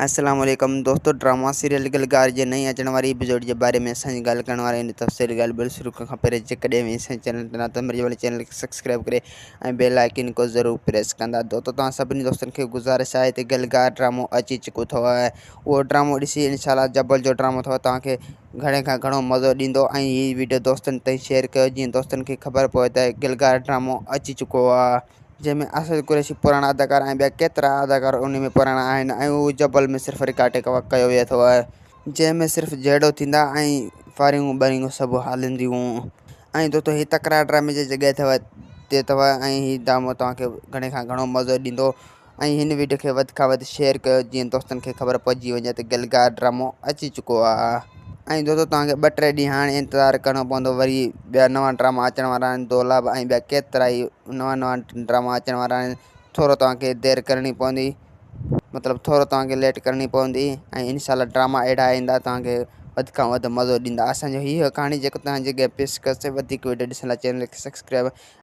السلام عليڪم دوستو ڊراما سيريل گلگار جي نئين اچڻ واري ايپيسوڊ جي باري ۾ اسان جي ڳالهه ڪرڻ وارا آهيون تفصيلي ڳالهه ٻولهه شروع ڪرڻ کان پهرين جيڪڏهن اوهين اسان جي چينل تي نه ته مري واري چينل کي سبسڪرائب ڪري ۽ بيل آئيڪن کو ضرور پريس ڪندا. دوستو توهان سڀني دوستن کي گذارش آهي ته گلگار ڊرامو اچي چڪو اٿو اهو ڊرامو ڏسي انشاء الله جبل جو ڊرامو اٿو توهان کي گهڻي کان گهڻو مزو ڏيندو ۽ هي ويڊيو دوستن تائين شيئر ڪيو جيئن دوستن کي خبر پوي ته گلگار ڊرامو اچي چڪو آهي. جنهن ۾ اسد قريشي پراڻا اداڪار ۽ ٻيا ڪيترا اداڪار ان ۾ پراڻا آهن ۽ اهو جبل ۾ صرف رڪارڊ ڪيو ويو اٿو جنهن ۾ صرف جهيڙو ٿيندا ۽ فائرنگون ٻائرنگون سڀ هلنديون ۽ دوستو هي تڪرار ڊرامي جي جڳهه اٿو تي اٿو ۽ هي ڊرامو توهان کي گهڻي کان گهڻو مزو ڏيندو ۽ هن ويڊيو کي وڌ کان وڌ شيئر ڪيو جيئن دوستن کي خبر پئجي وڃي ته گلگار ڊرامو اچي چڪو آهي. ۽ دوستو توهان کي ٻه ٽي ڏينهن هاڻي انتظار ڪرڻو پوندو وري ٻيا نوان ڊراما اچڻ وارا آهن دولاب ۽ ٻيا ڪيترا ئي نوان نوان ڊراما اچڻ وارا آهن ٿورو توهان کي دير ڪرڻي پوندي مطلب ٿورو توهان کي ليٽ ڪرڻي پوندي ۽ انشاء الله ڊراما اهڙا ايندا توهان کي وڌ کان وڌ مزو ڏيندا اسان جو هي ڪهاڻي جيڪو توهان جي اڳيان پيش ڪيوسي وڌيڪ ويڊيو ڏسڻ لاء چينل کي سبسڪرائب.